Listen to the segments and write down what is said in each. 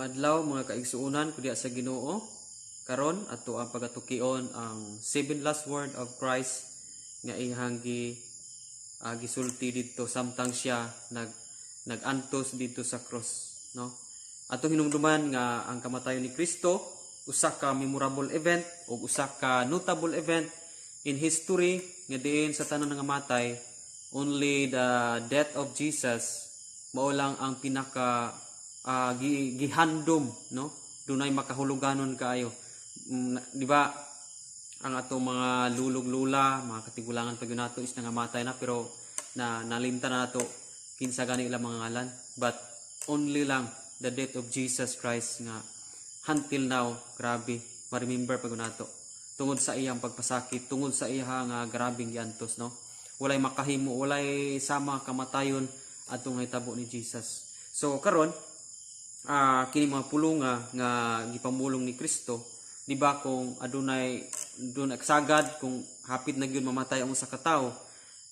Maayong adlaw, mga kaigsuonan ko diha sa Ginoo. Karon ato ang pagatukion ang seven last word of Christ nga iyang gisulti didto samtang siya nagantos didto sa cross, no? Atong hinumduman nga ang kamatayon ni Kristo usa ka memorable event o usa ka notable event in history nga diin sa tanan nga matay, only the death of Jesus mao lang ang pinaka gihandom, no? Dunay makahuluganon kaayo. Di ba ang atong mga lulog lula, mga katigulangan pag nato is nangamatay na, pero na nalimtan na nato kinsa gani ilang mga ngalan, but only lang the death of Jesus Christ nga until now, grabe, ma-remember pag nato tungod sa iyang pagpasakit, tungod sa iya nga grabeng giantos, no? Walay makahimo, walay sama kamatayon atong nahitabo ni Jesus. So karon, kini mga pulunga nga gipamulong ni Kristo, di ba, kung adunay dun sagad kung hapit na gyud mamatay ang usa ka tawo,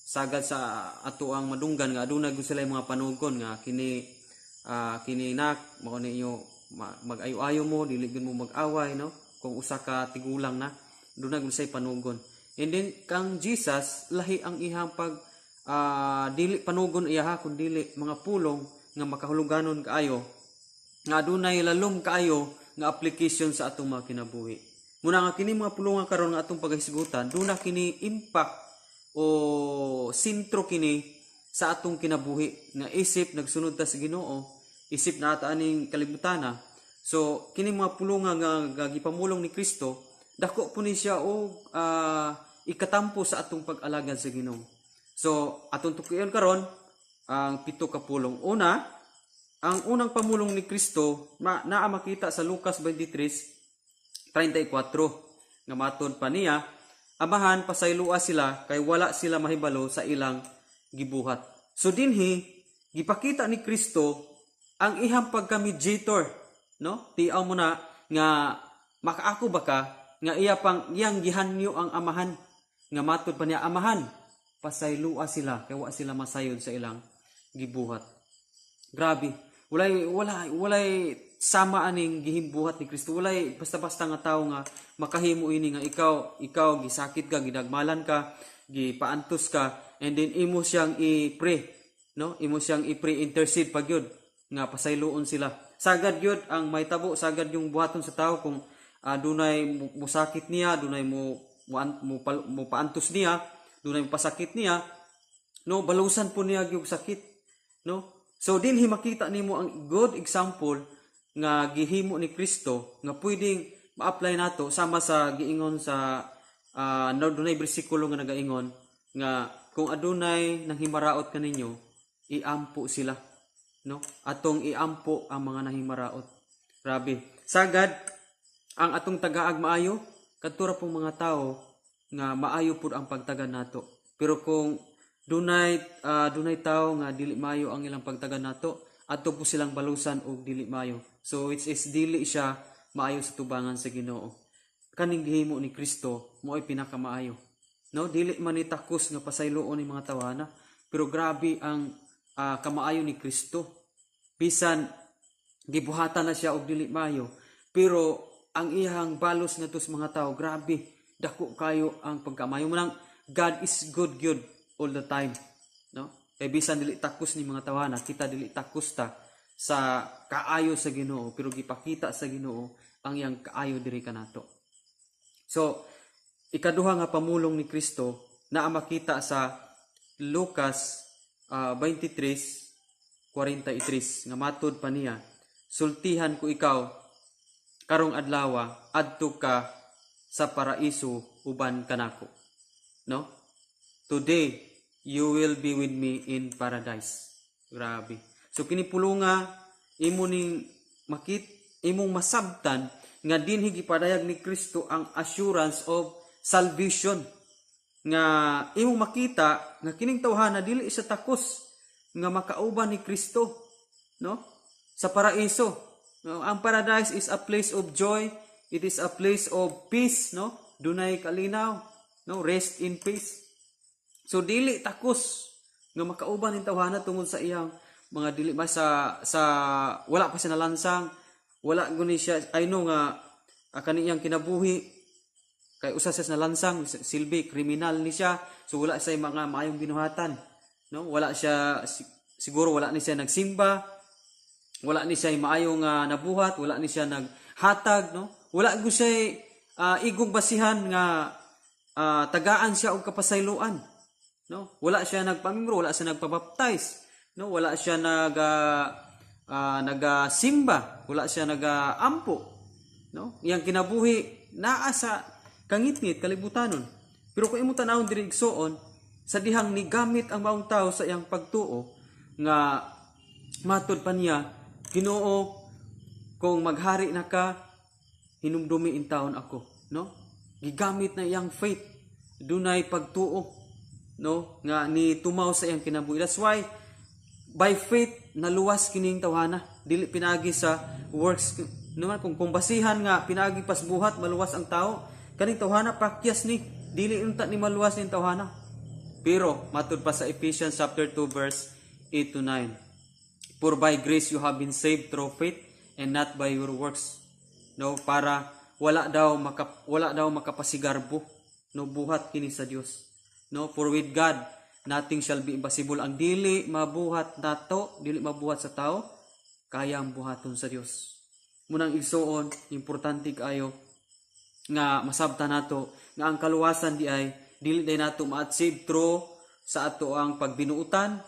sagad sa ato ang madunggan nga adunay gyud sila mga panugon nga kini nak, mao ninyo mag-ayo-ayo mo, dili gyud mo mag-away, no? Kung usa ka tigulang na, dunay gyud say panugon. And then kang Jesus, lahi ang iyang pag dili panugon iya kun dili mga pulong nga makahuluganon kaayo, nga adunay lalom kaayo nga application sa atong mga kinabuhi. Muna nga kini mga pulungan karon nga atong pagahisgutan, duna kini impact o sentro kini sa atong kinabuhi nga isip nagsunod ta sa Ginoo, isip na ata aning kalibutana. So kini mga pulunga nga gipamulong ni Kristo, dako po ni siya og ikatampo sa atong pag-alagad sa Ginoo. So atong tukion karon ang pito ka pulong. Una, ang unang pamulong ni Kristo naa makita sa Lucas 23:34 nga matod pa niya, "Amahan, pasaylua sila kay wala sila mahibalo sa ilang gibuhat." So dinhi gipakita ni Kristo ang iyang pagka-mediator, no? Tiaw mo na nga makaako ba ka nga iya pang iyang gihanyo ang Amahan nga matod pa niya, "Amahan, pasaylua sila kay wa sila masayod sa ilang gibuhat." Grabe. Walay sama aning gihimbuhat ni Kristo. Walay basta-basta nga tawo nga makahimo ini nga ikaw gisakit ka, gidagmalan ka, gipaantos ka, and then imo siyang i-pray, no? Imo siyang i-pray, intercede pa gyud nga pasayloon sila. Sagad gyud ang mahitabo, sagad yung buhaton sa tao kung dunay musakit niya, dunay mo paantos niya, dunay mo pasakit niya, no? Balusan po niya gyud sakit, no? So dinhi makita nimo ang good example nga gihimo ni Kristo nga pwedeng ma-apply nato sama sa giingon sa no, dunay bersikulo nga nagaingon nga kung adunay nang himaraot kaninyo, iampo sila, no? Atong iampo ang mga nahimaraot. Grabe, sagad ang atong tagaag maayo kadto ra pong mga tao nga maayo pud ang pagtaga nato, pero kung dunay tao nga dili maayo ang ilang pagtaga nato, adto po silang balusan og dili maayo. So which is dili siya maayo sa tubangan sa Ginoo. Kaning gihimo ni Kristo mo ay pinakamaayo, no? Dili man ni takos nga pasayloon ni mga tawana, pero grabe ang kamaayo ni Kristo. Bisan gibuhatan na siya og dili maayo, pero ang iyang balos ngadto sa mga tao, grabe, dako kayo ang pagkamayo mo nang God is good gyud all the time, no? Kay bisan dili takos ni mga tawana, kita dili takos ta sa kaayo sa Ginoo, pero gipakita sa Ginoo ang iyang kaayo diri kanato. So ikaduha nga pamulong ni Kristo naa makita sa Lucas 23:43 nga matud pa niya, "Sultihan ko ikaw karong adlawa, adto ka sa paraiso uban kanako," no? "Today you will be with me in paradise." Grabe. So kini pulunga imo ning makit imong masabtan nga dinhi gipadayag ni Kristo ang assurance of salvation nga imong makita nga kining tawhana dili sa takos nga makauban ni Kristo, no, sa paraiso, no? Ang paradise is a place of joy, it is a place of peace, no? Dunay kalinaw, no? Rest in peace. So dili takos nga makauban ning tawhana tungod sa iyang mga dili ba sa wala pa siya nalansang. Wala guni siya, I know nga kaniyang kinabuhi kay usa siya sa lansang, silbi kriminal ni siya, so wala siya mga maayong binuhatan, no? Wala siya siguro, wala ni siya nagsimba, wala ni siya maayong nabuhat, wala ni siya naghatag, no? Wala gyud siya igong basihan nga tagaan siya og kapasayloan, no? Wala siya nagpamimro, wala siya nagpabaptize, no? Wala siya nagasimba, wala siya nagaampo, no? Iyang kinabuhi naa sa kangitngit kalibutanon. Pero kung imo tanawon diri, igsuon, sa dihang nigamit ang maong tao sa iyang pagtuo nga matod pa niya, "Ginoo, kung maghari na ka, hinumdumi intawon ako," no? Gigamit na iyang faith, dunay pagtuo, no, nga ni tumaw sa iyang kinabuhi. That's why by faith naluwas kining tawhana, dili pinaagi sa works naman. Kung basihan nga pinaagi pas buhat maluwas ang tao, kaning tawhana pakyas ni, dili unta ni maluwas ning tawhana. Pero matud pa sa Ephesians chapter 2 verse 8 to 9, "For by grace you have been saved through faith and not by your works," no? Para wala daw makapasigarbo, no? Buhat kini sa Dios, no? For with God nothing shall be impossible. Ang dili mabuhat nato, dili mabuhat sa tao, kayang buhaton sa Dios. Munang, igsuon, importante kaayo nga masabta nato nga ang kaluwasan di ay dili day nato ma-achieve through sa ato ang pagbinuutan,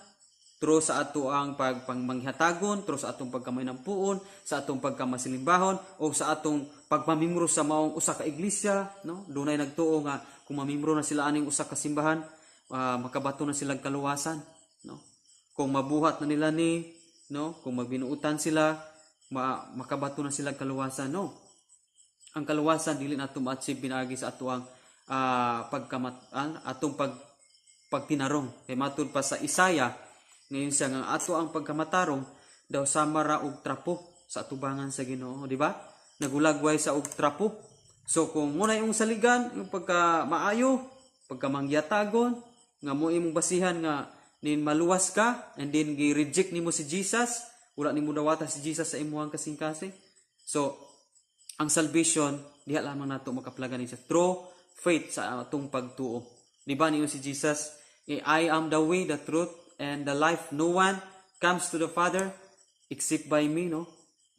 through sa ato ang pagpangmanghatagon, through sa atong pagkamainampuon, sa atong pagkamasilimbahon, o sa atong pagpamimro sa maong usa ka iglesia, no? Dunay nagtuo nga kung mamimro na sila aning usa ka simbahan, makabato na sila kaluwasan, no? Kung mabuhat na nila ni, no? Kung magbinuutan sila, makabato na sila kaluwasan, no? Ang kaluwasan dili nato ma-achieve pinaagi sa atoang pagkamat atong pagtinarong, kay matud pa sa Isaiah ngayon siya nga ato ang pagkamatarong daw sama ra og trapo sa atubangan sa Ginoo, di ba? Nagulagway sa og trapo. So kung muna yung saligan yung pagka maayo, pagkamangyatagon nga mo imong basihan nga nin maluwas ka, and then gi-reject nimo si Jesus, wala nimo dawata si Jesus sa imuhang kasing-kasing. So ang salvation diha lamang nato makaplagan ni siya through faith, sa atong pagtuo. Di ba niyo si Jesus, "I am the way, the truth and the life. No one comes to the Father except by me," no?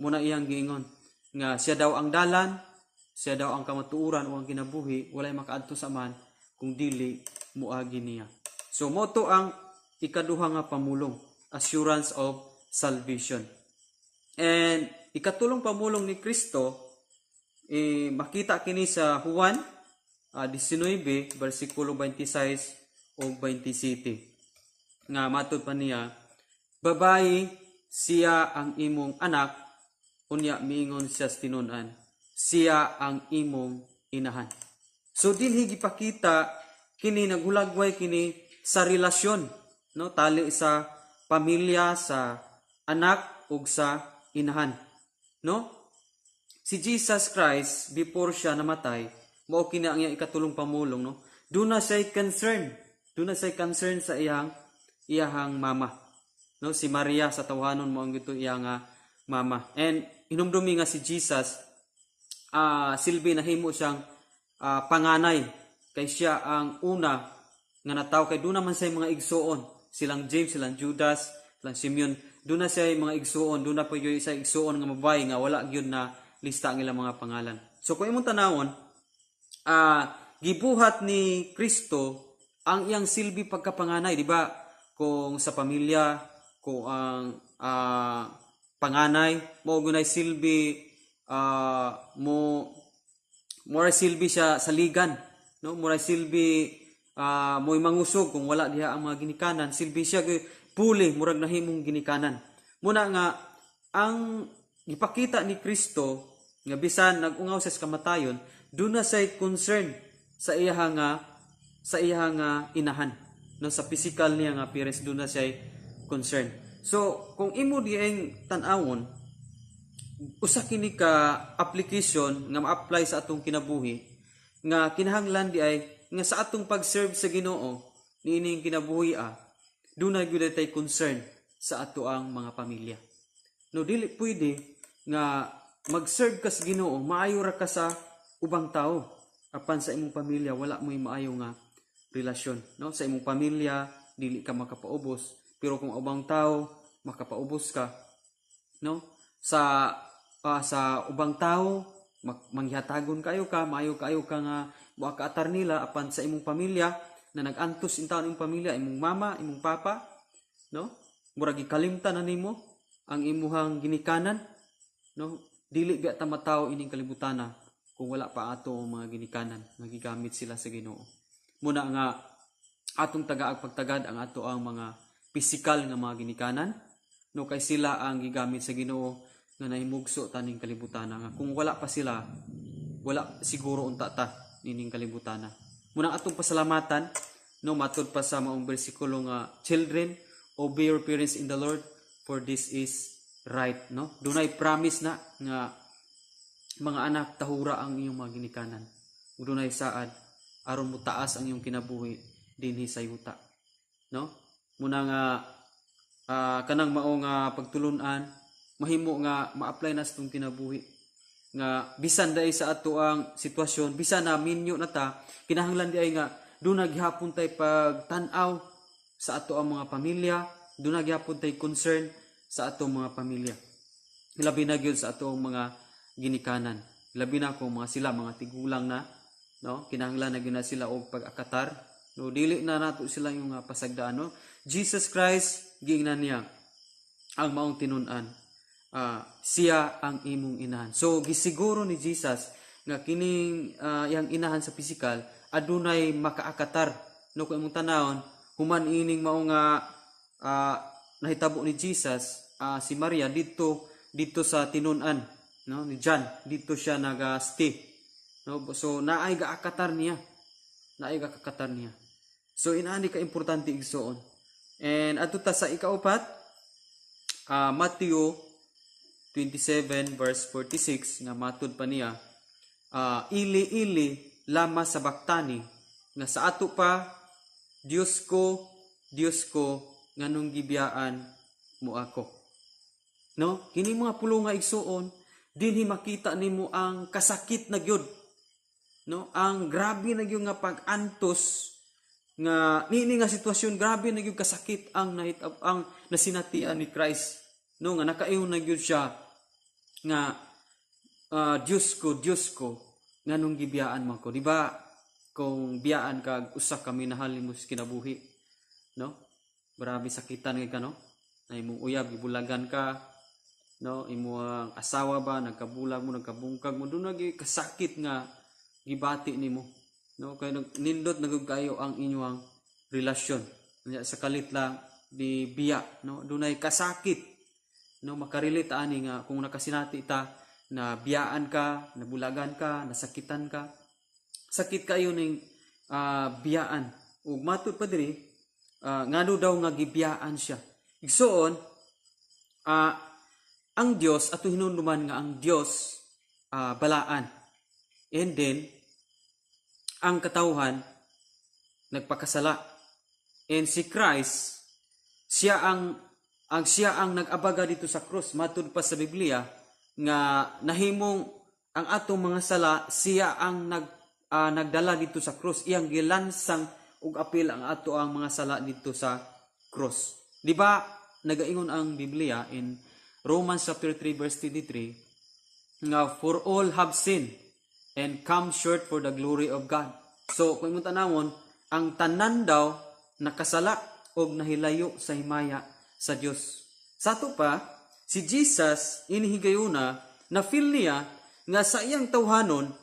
Muna iyang giingon nga siya daw ang dalan, siya daw ang kamatuoran o ang kinabuhi, walay makaadto sa Amahan kung dili muagi niya. So mo to ang ikaduha nga pamulong, assurance of salvation. And ikatulong pamulong ni Kristo, eh, makita kini sa Juan 19 versikulo 26 o 27 nga matud pa niya, "Babayi, siya ang imong anak." Unya miingon siya sa tinun-an, "Siya ang imong inahan." So dinhi gipakita kini, naghulagway kini sa relasyon, no, tali sa pamilya, sa anak ug sa inahan, no? Si Jesus Christ, before siya namatay, mao kini ang iyang ikatulong pamulong, no? Duna siya concern sa iyang mama, no? Si Maria sa tawhanon mo ang gito iyang mama. And hinumdumi nga si Jesus, silbi nahimo siyang panganay kay siya ang una nga natawo, kay duna man siya mga igsuon, silang James, silang Judas, silang Simeon. Duna siya mga igsuon, duna pa gyud sa igsuon nga mabayi nga wala gyud na lista ang ilang mga pangalan. So kung imong tanawon, gibuhat ni Kristo ang iyang silbi pagkapanganay, di ba? Kung sa pamilya, kung ang panganay, mo gunay silbi mo more silbi siya saligan, no? Mura silbi mo'y mangusog kung wala diha ang mga ginikanan, silbi siya puli, murag nahimong ginikanan. Muna nga ang gipakita ni Kristo nga bisan nag-ungaw siya sa kamatayon, duna siya concern sa iyaha nga inahan, no? Sa physical niya nga parents, duna siya concern. So kung imo dieng tan-awon, usa kini ka application nga ma-apply sa atong kinabuhi nga kinahanglan di ay nga sa atong pag-serve sa Ginoo niining kinabuhi, dunay gyud tay concern sa ato ang mga pamilya, no? Dili pwede nga mag-serve ka sa Ginoo, maayo ra ka sa ubang tao, apan sa imong pamilya wala mo'y maayo nga relasyon, no? Sa imong pamilya dili ka makapaubos, pero kung ubang tao makapaubos ka, no? Sa ubang tao manghihatagon kayo ka, maayo kayo ka nga wa kaatar nila, apan sa imong pamilya na nag-antos intawon imong pamilya, imong mama, imong papa, no, murag gikalimtan na nimo ang imuhang ginikanan, no? Dili biya ta matawo ining kalibutana kung wala pa ato ang mga ginikanan nga gigamit sila sa Ginoo. Muna nga atong tagaag pagtagad ang ato ang mga pisikal nga mga ginikanan, no, kay sila ang gigamit sa Ginoo nga nahimugso taning kalibutana, nga kung wala pa sila, wala siguro unta ta nining kalibutana. Muna atong pasalamatan, no, matud pa sa maong bersikulo nga "Children, obey your parents in the Lord, for this is right," no? Dunay promise na nga mga anak, tahura ang iyong mga ginikanan ug dunay saad aron mo taas ang iyong kinabuhi dinhi sa yuta, no? Muna nga kanang mao nga pagtulunan mahimo nga ma-apply na sa atong kinabuhi nga bisan dai sa ato ang sitwasyon, bisan na minyo na ta, kinahanglan di ay nga duna gihapon tay pagtan-aw sa ato ang mga pamilya, duna gihapon tay concern sa atong mga pamilya, labi na gyud sa atong mga ginikanan, labi na kung mga sila mga tigulang na, no? Kinahanglan na gyud na sila og pag-akatar, no? Dili na nato sila yung pasagdaan, no? Jesus Christ, giingnan niya ang maong tinun-an, siya ang imong inahan. So gisiguro ni Jesus nga kining iyang inahan sa pisikal adunay makaakatar, no? Kung imong tanawon, human ining mao nga nahitabo ni Jesus, si Maria didto didto sa tinun-an, no, ni John, didto siya naga-stay, no? So naay gaakatar niya, naay gaakatar niya. So inaani ka importante, igsoon. And adto ta sa ikaupat, Matthew 27 verse 46, nga matud pa niya, "Ili ili lama sabaktani," nga sa ato pa, "Diyos ko, Diyos ko, nganong gibiyaan mo ako?" No, kini mga pulong nga, igsuon, dinhi makita nimo ang kasakit na gyud, no, ang grabe na gyud nga pag-antos nga niini nga sitwasyon. Grabe na gyud kasakit ang nahit ang nasinatian ni Christ, no, nga nakaingon na gyud siya nga, "Diyos ko, Diyos ko, nganong gibiyaan man ko?" Di ba kung biyaan kag usa ka minahal nimo sa kinabuhi, no, grabe sakitan kay ka, no? Na imong uyab gibulagan ka, no, imong asawa ba nagkabulag mo, nagkabungkag mo, duna gyud kasakit nga gibati nimo, no? Kay nindot na gyud kayo ang inyong relasyon. Nya sa kalit lang di biya, no? Dunay kasakit, no? Makarelate ani nga kung nakasinati ta na biyaan ka, nabulagan ka, nasakitan ka, sakit kayo ning biyaan. Ug matud pa diri, ngano daw nga gibiyaan siya? Igsuon, ang Dios, ato hinumduman nga ang Dios balaan, and then ang katawhan nagpakasala, and si Christ, siya ang nag-abaga didto sa krus. Matud pa sa Biblia nga nahimong ang atong mga sala, siya ang nagdala didto sa krus, iyang gilansang ug apil ang ato ang mga sala didto sa krus. Di ba nagaingon ang Biblia in Romans chapter 3 verse 23 nga "For all have sinned and come short for the glory of God"? So kung imong tanawon, ang tanan daw nakasala og nahilayo sa himaya sa Dios. Sa ato pa, si Jesus inihigayuna na feel niya nga sa iyang tawhanon,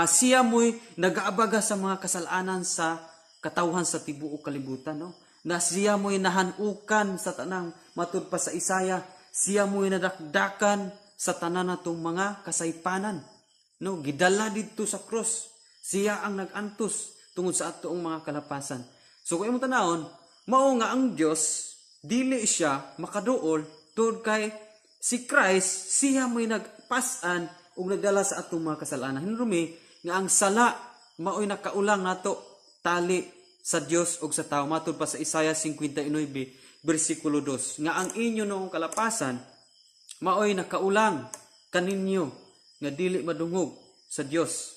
siya mo'y nagaabaga sa mga kasalanan sa katawhan sa tibuok kalibutan, no? Na siya mo'y nahanukan sa tanang, matud pa sa Isaiah, siya mo'y nadakdakan sa tanan natong mga kasaypanan, no? Gidala didto sa cross. Siya ang nagantos tungod sa atoong mga kalapasan. So kung imong tanawon, mao nga ang Dios dili siya makaduol tungod kay si Christ, siya mo'y nagpas-an ug nagdala sa atong mga kasalanan. Hinumdumi nga ang sala mao'y nakaulang nato tali sa Dios ug sa tao. Matud pa sa Isaiah 59 bersikulo 2 nga ang inyo noong kalapasan mao'y nakaulang. kaninyo nga dili madungog sa Dios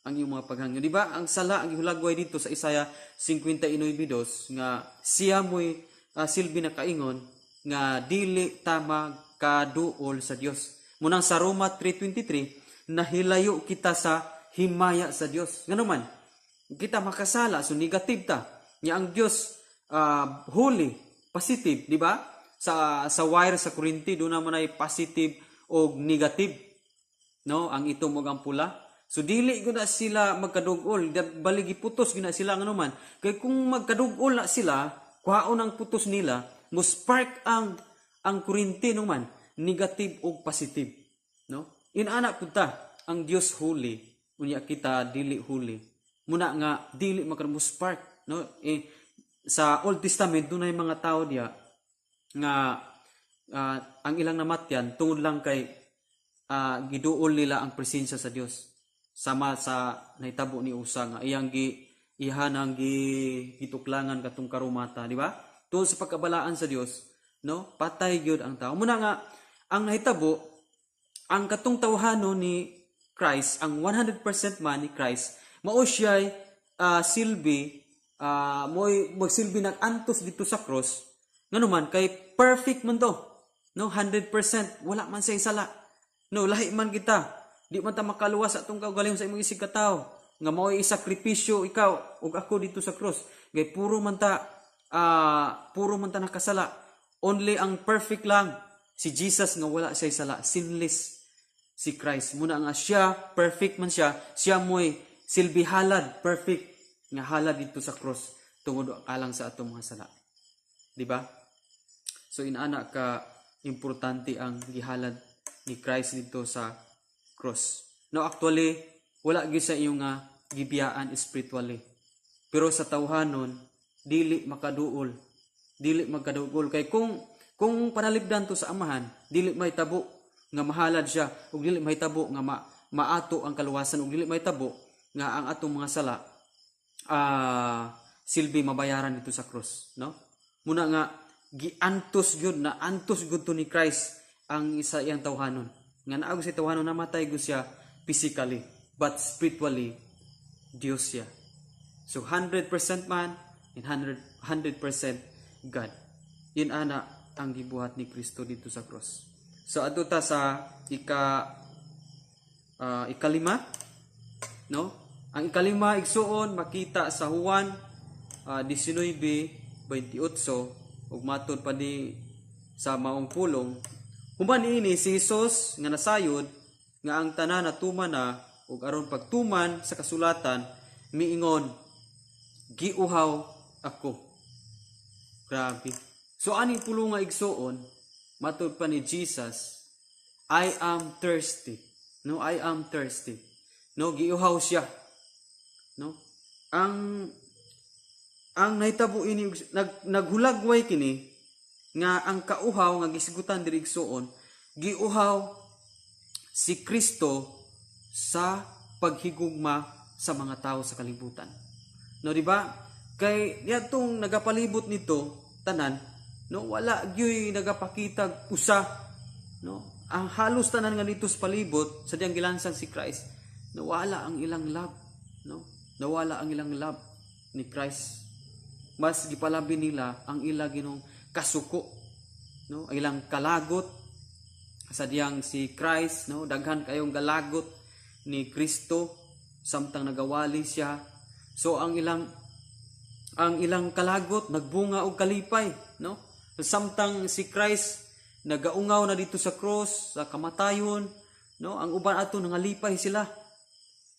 ang iyong mga paghangyo. Di ba? Ang sala ang gihulagway dito sa Isaiah 59:2 nga siya mo'y silbi na kaingon nga dili ta magkaduol sa Dios. Munang sa Roma 3:23, nahilayo kita sa himaya sa Dios. Ngano man, kita makasala, so negative ta. Nya ang Dios holy, positive, di ba? Sa wire sa kuryente doon naman ay positive o negative, no? Ang itom ug ang pula. So dili gud na sila magkadugol, bali giputos gyud na sila. Ngano man, kay kung magkadugol na sila, kuhaon ang putos nila, mo spark ang kuryente. No man, negative ug positive, no? Inana pud ta, ang Dios holy, unya kita dili holy. Muna nga dili mo spark, no? Eh, sa Old Testament dunay mga tao diya nga ang ilang namatyan tungod lang kay giduol nila ang presensya sa Dios, sama sa nahitabo ni Usa nga iyang gi ihan ang gi gituklangan katong karumata, di ba? Tungod sa pagkabalaan sa Dios, no, patay gyud ang tao. Muna nga ang nahitabo, ang katong tawhano ni Christ, ang 100% man ni Christ, mao siya'y silbi mo'y magsilbi nag-antos dito sa cross. Ngano man, kay perfect man to, no? 100%, wala man siya sala, no? Lahi man kita, di man ta makaluwas sa atong kaugalingon sa imong isig katawo nga mao'y isakripisyo ikaw ug ako dito sa cross, kay puro man ta nakasala. Only ang perfect lang si Jesus nga wala siya sala, sinless si Christ. Muna nga siya perfect man siya, siya mo'y silbi halad, perfect nga halad dito sa cross tungod alang sa atong mga sala, di ba? So inana ka importante ang gihalad ni Christ dito sa cross. No, actually wala gyud sa iyong nga gibiyaan spiritually. Pero sa tawhanon dili makaduol. Dili magkaduol kay kung panalipdan to sa Amahan, dili mahitabo nga mahalad siya ug dili mahitabo nga maato ang kaluwasan ug dili mahitabo nga ang atong mga sala silbi mabayaran dito sa cross, no? Muna nga giantos gyud na antos gyud to ni Christ ang isa iyang tawhanon. Nga naag sa tawhanon, namatay gyud siya physically, but spiritually Dios siya. So 100% man and 100% God. In ana ang gibuhat ni Kristo dito sa cross. So adto ta sa ikalima, no? Ang ikalima, igsuon, makita sa Juan 19:28 ug matod pa ni sa maong pulong. Human niini, si Jesus nga nasayod nga ang tanan natuman na ug aron pagtuman sa kasulatan, miingon, "Giuhaw ako." Grabe. So aning pulong nga, igsuon, matod pa ni Jesus, "I am thirsty." No, "I am thirsty." No, giuhaw siya. No? Ang nahitabo ini naghulagway kini nga ang kauhaw nga gisgutan diri, igsuon, giuhaw si Kristo sa paghigugma sa mga tao sa kalibutan. No, di ba? Kay niadtong nagapalibot nito tanan, no, wala gyuy nagapakita usa, no? Ang halos tanan nga dito sa palibot sa diyang gilansang si Christ, nawala ang ilang love, no? Nawala ang ilang love ni Christ. Mas gipalabi nila ang ila ginong kasuko, no? Ang ilang kalagot sa diyang si Christ, no, daghan kayong galagot ni Kristo samtang nagawali siya. So ang ilang kalagot nagbunga og kalipay, no? Samtang si Christ nagaungaw na dito sa cross sa kamatayon, no, ang uban ato nangalipay sila,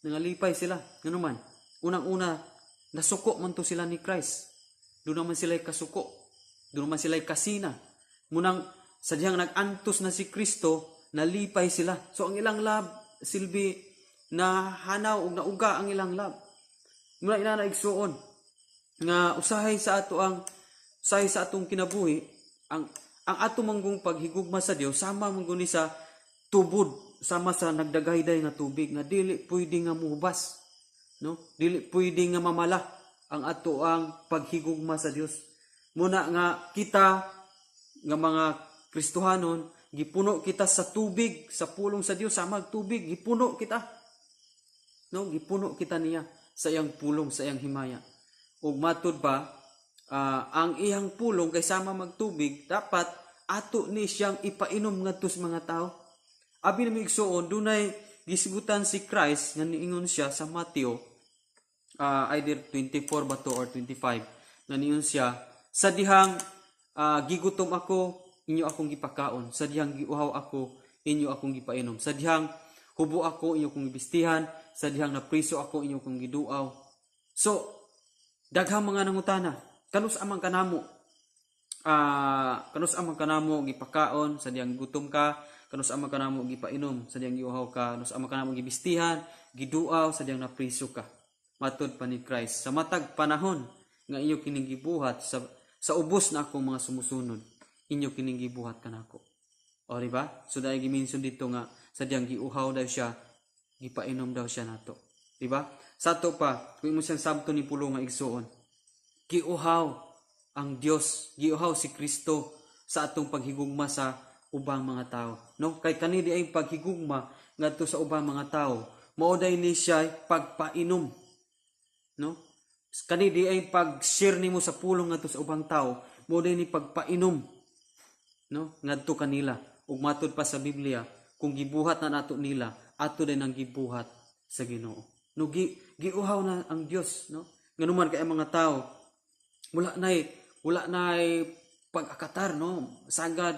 nangalipay sila. Ngano man, unang-una nasuko man to sila ni Christ. Doon naman sila kasuko, doon naman sila kasina. Munang sa diyang nag-antos na si Kristo, nalipay sila. So ang ilang love silbi na hanaw ug nauga ang ilang love. Muna inana, igsuon, nga usahay sa atong kinabuhi, ang ato manggong paghigugma sa Dios sama manggong ni sa tubod, sama sa nagdagayday nga tubig nga dili pwede nga muhubas, no? Dili pwede nga mamala ang ato ang paghigugma sa Dios. Muna nga kita nga mga Kristohanon Gipuno kita sa tubig, sa pulong sa Dios, sama tubig, gipuno kita, no? Gipuno kita niya sa iyang pulong, sa iyang himaya. Ug matud pa, ang iyang pulong kay sama magtubig, dapat ato ni siyang ipainom ngadto sa mga tao. Abi namo, igsuon, dunay gisgutan si Christ nga niingon siya sa Mateo, either 24 ba to or 25, nga niingon siya, "Sa dihang gigutom ako, inyo akong gipakaon. Sa dihang giuhaw ako, inyo akong gipainom. Sa dihang hubo ako, inyo akong gibistihan. Sa dihang napriso ako, inyo akong giduaw." So daghang mga nangutana, "Kanus-a man kanamo gipakaon sa dihang gutom ka? Kanus-a man kanamo gipainom sa dihang giuhaw ka? Kanus-a man kanamo gibistihan, giduaw sa dihang napriso ka?" Matud pa ni Christ, "Sa matag panahon nga inyo kining gibuhat sa ubos na akong mga sumusunod, inyo kining gibuhat kanako." O, di ba? So dahil giminson dito nga sa dihang giuhaw daw siya, gipainom daw siya nato, di ba? Sa ato pa, kung imo siyang sabton ni pulong nga, igsuon, giuhaw ang Dios, giuhaw si Kristo sa atong paghigugma sa ubang mga tao, no? Kay kani di ay paghigugma ngadto sa ubang mga tao, mao day ni siya pagpainom, no? Kani di ay pag-share nimo sa pulong ngadto sa ubang tao, mao day ni pagpainom, no, ngadto kanila. Ug matud pa sa Biblia, kung gibuhat na nato nila, ato din ang gibuhat sa Ginoo, no? Giuhaw na ang Dios, no? Nganuman kay ang mga tao wala nay pag-akatar, no? Sagad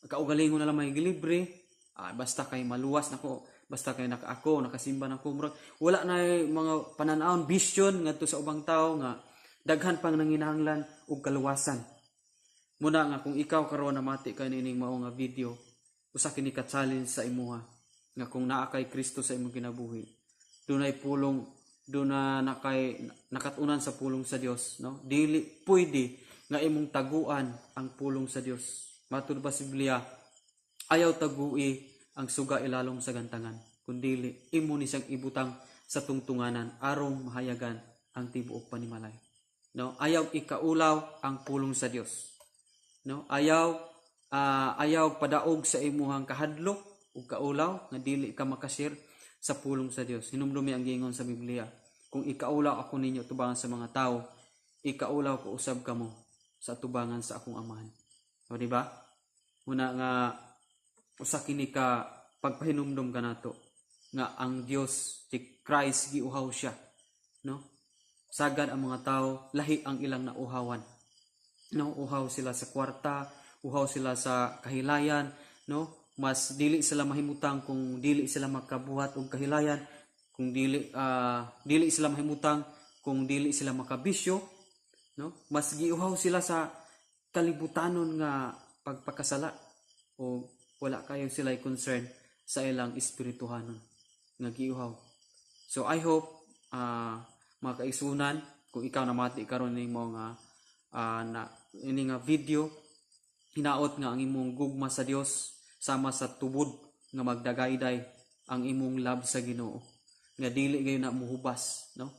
kaugalingon na lang may gilibre, basta kay maluwas nako, basta kay naka ako nakasimba nako. Murag wala na mga pananawon, vision ngadto sa ubang tao nga daghan pang nanginahanglan og kaluwasan. Muna nga kung ikaw karon namati kay niining mao nga video, usa kini ka challenge sa imuha nga kung naa kay Kristo sa imong kinabuhi, dunay pulong, duna na kay nakatunan sa pulong sa Dios, no? Dili pwede nga imong taguan ang pulong sa Dios. Matud pa sa Biblia, ayaw tagui ang suga ilalom sa gantangan, kundili imo ni siyang ibutang sa tungtunganan aron mahayagan ang tibuok panimalay, no? Ayaw ikaulaw ang pulong sa Dios, no? Ayaw padaog sa imuhang kahadlok ug kaulaw nga dili ka makashare sa pulong sa Dios. Hinumdumi ang giingon sa Biblia, "Kung ikaulaw ako ninyo tubangan sa mga tao, ikaulaw ko usab kamo sa tubangan sa akong Amahan." O, di ba? Muna nga usa kini ka pagpahinumdom kanato nga ang Dios, si Christ, giuhaw siya, no? Sagad ang mga tao, lahi ang ilang nauhawan, no? Uhaw sila sa kwarta, uhaw sila sa kahilayan, no? Mas dili sila mahimutang kung dili sila makabuhat og kahilayan, kung dili sila mahimutang kung dili sila makabisyo, no? Mas giuhaw sila sa kalibutanon nga pagpakasala o wala kayo sila concern sa ilang espirituhanon nga giuhaw. So I hope, mga kaigsunan, kung ikaw namati karon ning mga na ini nga video, hinaot nga ang imong gugma sa Dios sama sa tubod nga magdagayday ang imong love sa Ginoo nga dili gayon na muhubas, no?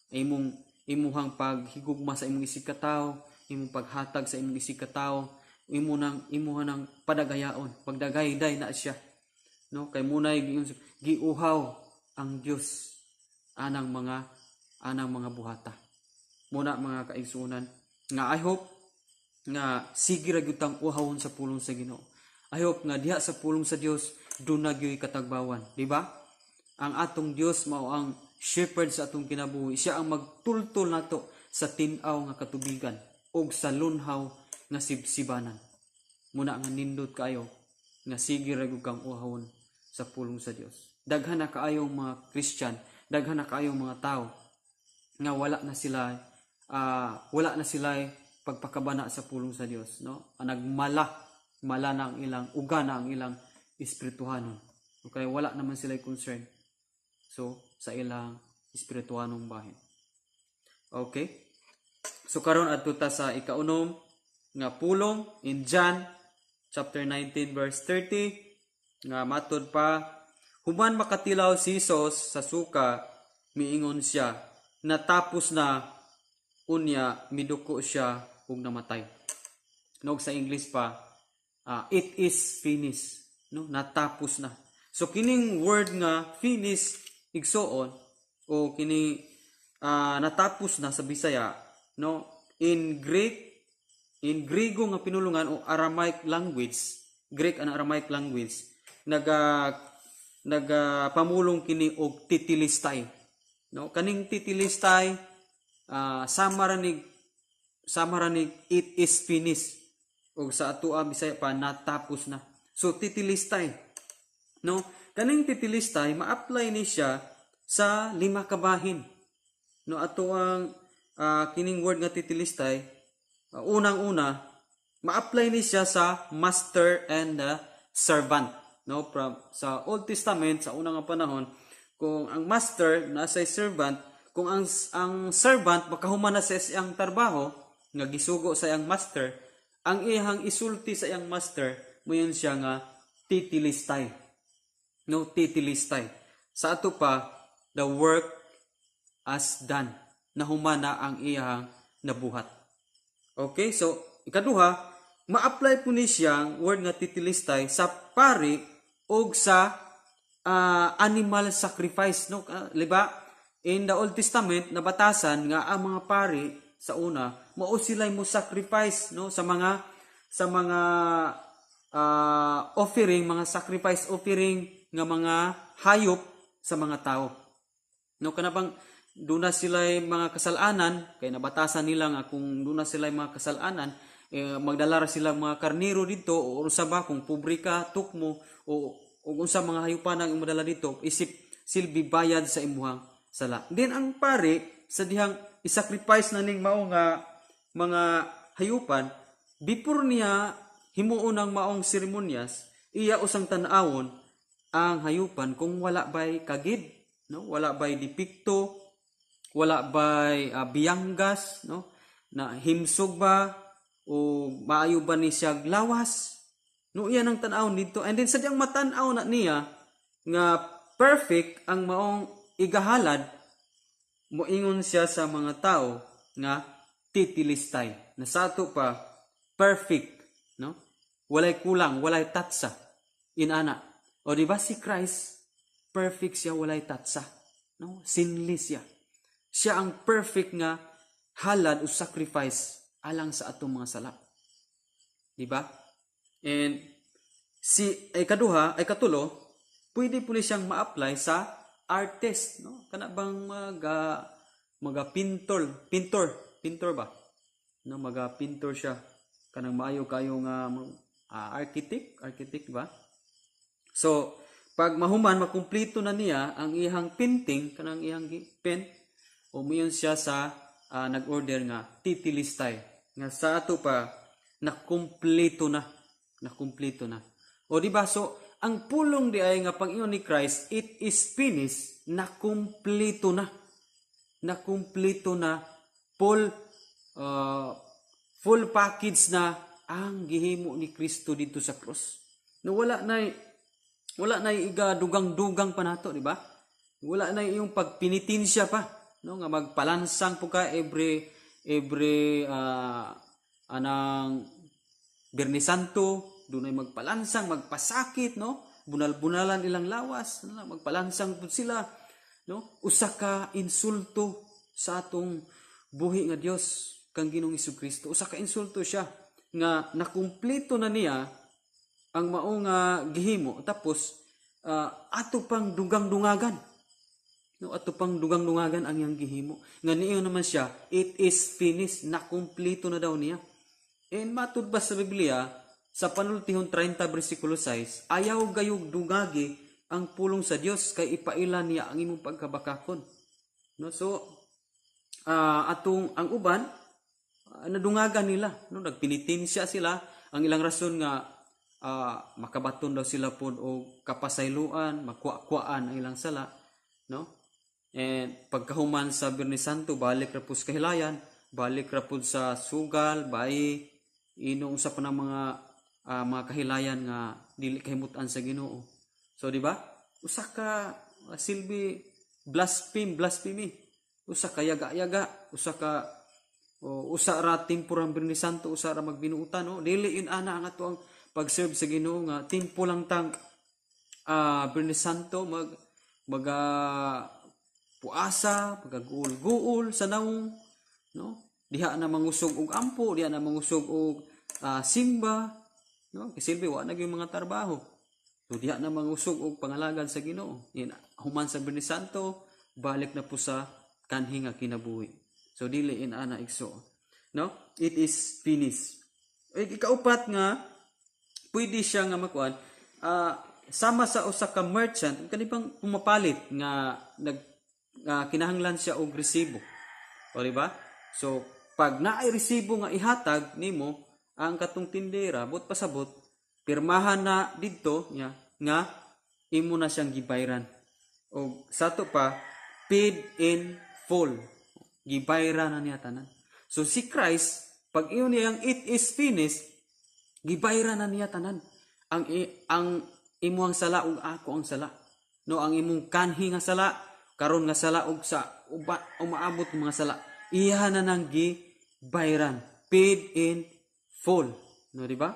Imong imuhang paghigugma sa imong isig katawo, imong paghatag sa imong isig katawo, imo nang imuha nang padagayaon, pagdagayday na siya, no? Kay munay giuhaw ang Dios anang mga buhata. Muna, mga kaigsunan, nga I hope nga sige ra gyud tang uhawon sa pulong sa Ginoo. I hope nga diha sa pulong sa Dios duna gyud katagbawan, di ba? Ang atong Dios mao ang shepherd sa atong kinabuhi. Siya ang magtultol nato sa tin-aw nga katubigan ug sa lunhaw nga sibsibanan. Muna nga nindot kaayo nga sige ra gyud kang uhawon sa pulong sa Dios. Daghan na kaayong mga Christian, daghan na kaayong mga tao nga wala na sila pagpakabana sa pulong sa Dios, no? Ang nagmala mala na ang ilang uga na ang ilang espirituhanon. Okay, wala naman sila concern so sa ilang espirituhanong bahin. Okay, so karon adto ta sa ikaunom nga pulong in John chapter 19 verse 30, nga matod pa, human makatilaw si Jesus sa suka, miingon siya, "Natapos na." Unya miduko siya ug namatay. Nog sa English pa, "It is finished," no? Natapos na. So kining word nga "finish," igsoon, o kini "natapos na" sa Bisaya, no, in Greek, in Griego nga pinulungan o Aramaic language, Greek and Aramaic language, naga pamulong kini og tetelestai, no? Kaning tetelestai, sama ra ni "It is finished" o sa atoa Bisaya pa, "natapos na." So tetelestai, no? Kaning tetelestai, ma-apply ni siya sa lima ka bahin, no? Ato ang kining word nga tetelestai, unang-una, ma-apply ni siya sa master and the servant, no? From sa Old Testament, sa unang nga panahon, kung ang master nasa servant, kung ang servant makahuman na sa iyang trabaho nga gisugo sa iyang master, ang iyang isulti sa iyang master, moingon siya nga "tetelestai," no? Tetelestai. Sa ato pa, "The work as done," nahuman na ang iyang nabuhat. Okay, so ikaduha, ma-apply po ni siyang word nga tetelestai sa pari og sa animal sacrifice, no? Liba in the Old Testament, nabatasan nga ang mga pari sa una, mao sila mo sacrifice, no, sa mga offering, mga sacrifice offering nga mga hayop sa mga tao, no? Kana bang duna sila mga kasalanan, kay nabatasan nila nga kung duna sila mga kasalanan, eh, magdala ra sila mga karniro dito o unsa ba, kung pobre ka, tukmo o unsa mga hayupan ang imong madala dito isip silbi bayad sa imuhang sala. Then ang pare, sa dihang isacrifice na ning mao nga mga hayupan, before niya himuon ang maong seremonyas, iya usang tan-awon ang hayupan kung wala bay kagid, no? Wala bay depekto, wala bay biyanggas, no? Na himsog ba o maayo ba ni siya lawas, no? Iyan ang tan-awon dito. And then sa diyang matan-aw na niya nga perfect ang maong igahalad, moingon siya sa mga tao nga "tetelestai," na sa ato pa, "perfect," no? Walay kulang, walay tatsa, inana. O di ba si Christ, perfect siya, walay tatsa, no? Sinless siya. Siya ang perfect nga halad o sacrifice alang sa atong mga sala, di ba? And si ay kaduha ay katulo, pwede po ni siyang ma-apply sa artist, no? Kana bang maga pintor, pintor, pintor ba, no? Maga pintor siya, kanang maayo kayo nga architect, architect ba? So pag mahuman, makumpleto na niya ang iyang painting, kanang iyang pen o muingon siya sa nag-order nga "tetelestai," nga sa ato pa, nakumpleto na, nakumpleto na. O di ba? So ang pulong di ay nga pag-ingon ni Christ, "It is finished," nakumpleto na, nakumpleto na, full package na ang gihimo ni Kristo dito sa cross, no? Wala na iga dugang-dugang pa nato, di ba? Wala na yung pagpinitensya pa, no, nga magpalansang po ka every anang Biyernes Santo, dunay magpalansang, magpasakit, no? Bunal-bunalan ilang lawas, no? Magpalansang pud sila, no? Usa ka insulto sa atong buhi nga Dios kang Ginoong Kristo. Usa ka insulto siya nga nakumpleto na niya ang mao nga gihimo, tapos ato pang dugang-dungagan, no? Ato pang dugang-dungagan ang iyang gihimo nga niingon naman siya, "It is finished," nakumpleto na daw niya. And matud ba sa Biblia sa Panultihon 30 bersikulo 6, ayaw gayog dungagi ang pulong sa Dios kay ipaila niya ang imong pagkabakakon, no? So atong ang uban, nadungagan nila, no? Nagpinitensya sila. Ang ilang rason nga makabaton daw sila pod og kapasayloan, makuha-kuaan ang ilang sala, no? And pagkahuman sa Biyernes Santo, balik ra pud sa kahilayan, balik ra pud sa sugal, bay inom, usa pa ng mga kahilayan nga dili kahimutan sa Ginoo. So di ba, usa ka silbi blaspheme, blasphemy, usa ka yaga-yaga, usa ka o usa ra timpo ang Biyernes Santo, usa ra magbinuutan, no? Dili yun ana ang ato ang pag-serve sa Ginoo nga timpo lang tang Biyernes Santo mag maga puasa, pagaguol-guol sa nawong, no? Diha na mangusog og ampo, diha na mangusog og simba, no? Kisilbi wa na gyud mga trabaho. So diha na mangusog og pangalagad sa Ginoo. Yan, human sa Biyernes Santo, balik na po sa kanhi nga kinabuhi. So dili in ana, igsoon. No? It is finished. Ay, ikaupat nga pwede siya nga makuan, sama sa usa ka merchant kani bang pumapalit nga nag nga kinahanglan siya og resibo. O, di ba? So pag naay resibo nga ihatag nimo ang katong tindera, but pasabot pirmahan na didto niya nga imo na siyang gibayran. O sa ato pa, paid in full. Gibayran na niya tanan. So si Christ, pag ingon niyang "It is finished," gibayran na niya tanan. Ang imuhang sala ug ako ang sala. No, ang imong kanhi nga sala, karon nga sala ug sa uba, umaabot ng mga sala. Iya na nang gibayran. Paid in full. No, di ba?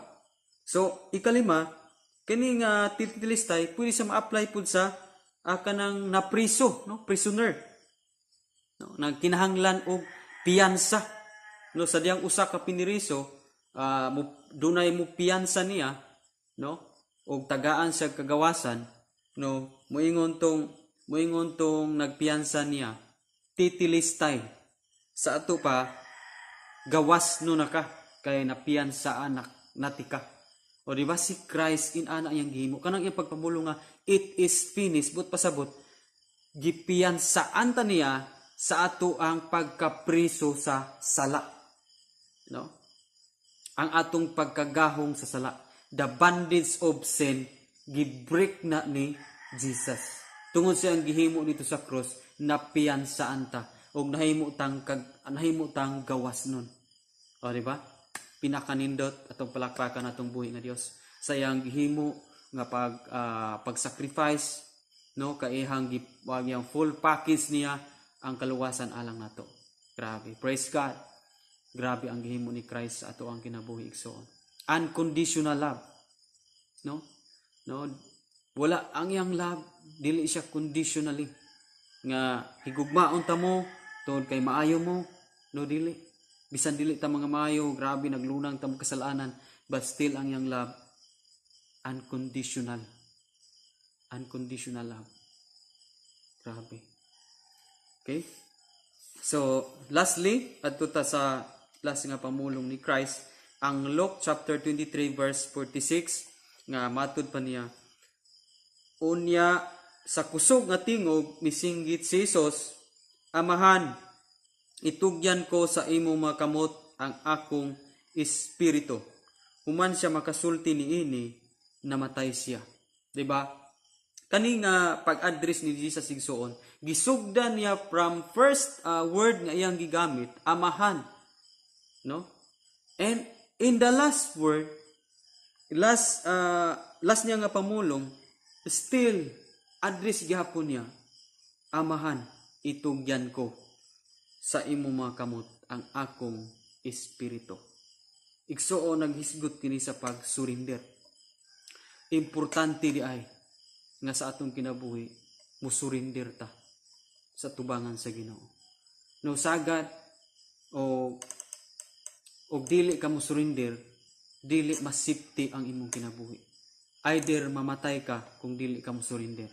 So, ikalima, kini nga tetelestai pwede siya ma-apply pud sa kanang napriso, no? Prisoner. No, nagkinahanglan og piyansa. No, sa diyang usa ka piniriso, mo, dunay mo piyansa niya, no? Og tagaan siya kagawasan, no? Moingon tong nagpiyansa niya, "Tetelestai." Sa ato pa, gawas no na ka kay napiyansaan na natika. O, di ba, si Christ inana iyang gihimo kanang iyang pagpamulong nga "It is finished," but pasabot gipiyansaan ta niya sa ato ang pagkapriso sa sala, no? Ang atong pagkagahong sa sala, the bondage of sin, gibreak na ni Jesus tungod sa iyang gihimo dito sa cross. Napiyansaan ta og nahimo tang gawas nun. O, di ba? Pinakanindot atong palakpakan atong buhi nga Dios sa iyang gihimo nga pag-sacrifice, no, kay iyang iyang full package niya ang kaluwasan alang nato. Grabe. Praise God. Grabe ang gihimo ni Christ sa ato ang kinabuhi, igsoon. Unconditional love. No? No, wala ang iyang love, dili siya conditionally nga higugmaon ta mo tungod kay maayo mo, no? Dili, bisan dili ta mga maayo, grabe naglunang ta mo kasalanan, but still ang iyang love unconditional, unconditional love. Grabe. Okay, so lastly, adto ta sa last nga pamulong ni Christ, ang Luke chapter 23 verse 46 nga matud pa niya, "Unya sa kusog nga tingog misinggit si Jesus, 'Amahan, itugyan ko sa imo mga kamot ang akong espiritu.' Human siya makasulti niini, namatay siya." Di ba? Kani nga pag-address ni Jesus, igsoon, gisugdan niya from first word nga iyang gigamit, "Amahan." No? And in the last word, last niya nga pamulong, still address gihapon niya, "Amahan, itugyan ko sa imo mga kamot ang akong espiritu." Igsuon, naghisgot kini sa pag-surrender. Importante di ay nga sa atong kinabuhi mo surrender ta sa tubangan sa Ginoo. No, sagad o og dili ka mo surrender, dili masipti ang imong kinabuhi. Either mamatay ka kung dili ka mo surrender.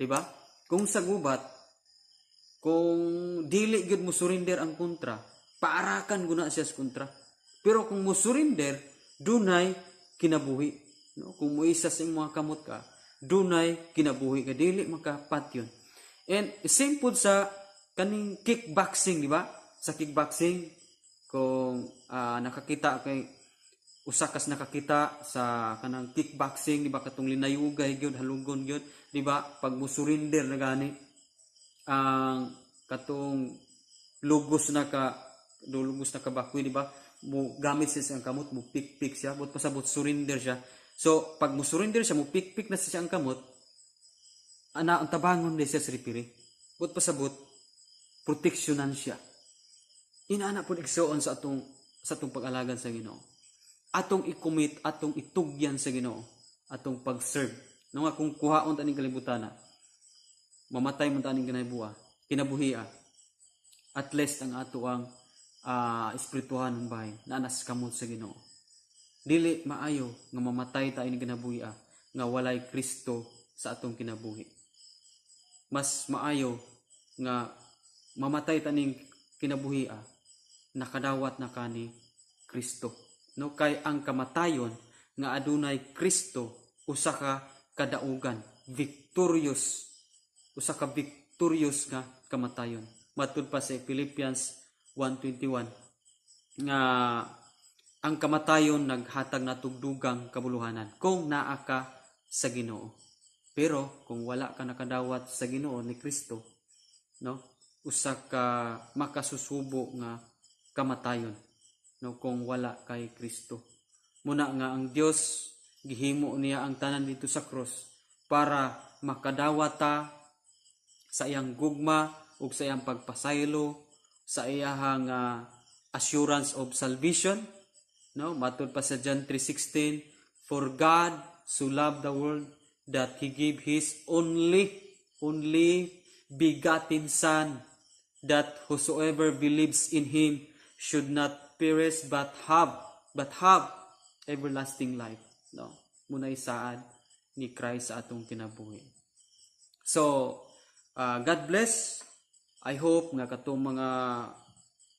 Diba? Kung sa gubat, kung dili gyud mo surrender ang kontra, paarakan guna siya sa kontra. Pero kung mo surrender, dunay kinabuhi. No? Kung muisa sa imong mga kamot ka, dunay kinabuhi ka, dili makapatyon. And same pod sa kaning kickboxing, di ba? Sa kickboxing, kung nakakita kay usa kas nakakita sa kanang kickboxing, di ba, katong linayugay gyud, halugon gyud, di ba? Pag mo surrender na gani ang katong lugos na kabakoy, di ba, mo gamit siya sa kamot, mo pik-pik siya, but pasabot surrender siya. So pag mo surrender siya, mo pik-pik na siya ang kamot ana, ang tabangon ni siya sa referee, but pasabot proteksyonan siya. Inana po, igsoon, sa atong pag-alagad sa Ginoo. Atong i-commit, atong itugyan sa Ginoo, atong pag-serve. No, nga kung kuhaon ta ning kalibutan, mamatay man ta aning kinabuhia. At least ang ato ang espirituhanong bahin naa na sa kamot sa Ginoo. Dili maayo nga mamatay ta ini kinabuhia nga walay Kristo sa atong kinabuhi. Mas maayo nga mamatay ta ning kinabuhia nakadawat na kani Kristo. No, kay ang kamatayon nga adunay Kristo usa ka kadaugan, victorious, usa ka victorious nga kamatayon. Matud pa sa Philippians 1:21 nga ang kamatayon naghatag natog dugang kabuluhanan kung naa ka sa Ginoo. Pero kung wala ka nakadawat sa Ginoo ni Kristo, no, usa ka makasusubo nga kamatayon, no, kung wala kay Kristo. Muna nga ang Dios, gihimo niya ang tanan dito sa cross para makadawat ta sa iyang gugma ug sa iyang pagpasaylo, sa iyahang assurance of salvation, no? Matud pa sa John 3:16, "For God so loved the world that he gave his only begotten Son, that whosoever believes in him should not perish but have everlasting life," no? Muna'y saad ni Christ sa atong kinabuhi. So God bless. I hope nga katong mga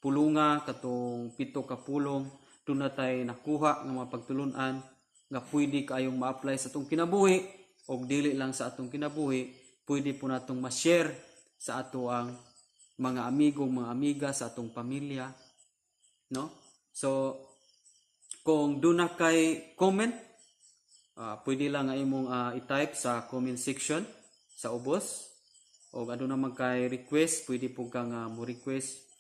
pulunga, katong pito ka pulong, duna tay nakuha nga mga pagtulunan nga pwede kaayong ma-apply sa atong kinabuhi, og dili lang sa atong kinabuhi, pwede po natong ma-share sa ato ang mga amigo, mga amiga, sa atong pamilya, no? So kung duna kay comment, pwede lang nga imong i-type sa comment section sa ubos. O aduna man kay request, pwede po ka nga mo request,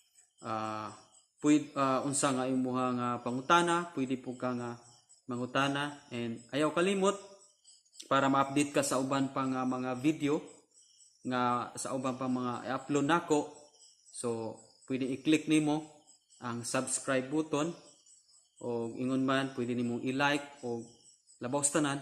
pwede, unsa nga imuha nga pangutana, pwede po ka nga mangutana. And ayaw kalimot para ma-update ka sa uban pa nga mga video, nga sa uban pa mga i-upload nako. So pwede i-click nimo ang subscribe button, o ingon man pwede nimong i-like, o labaw sa tanan,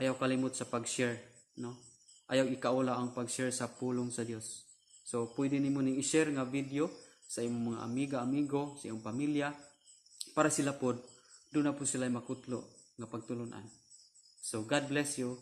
ayaw kalimot sa pag-share, no? Ayaw ikaula ang pag-share sa pulong sa Dios. So pwede nimo ning i-share nga video sa imong mga amiga, amigo, sa imong pamilya, para sila pod duna po sila makutlo nga pagtulunan. So God bless you.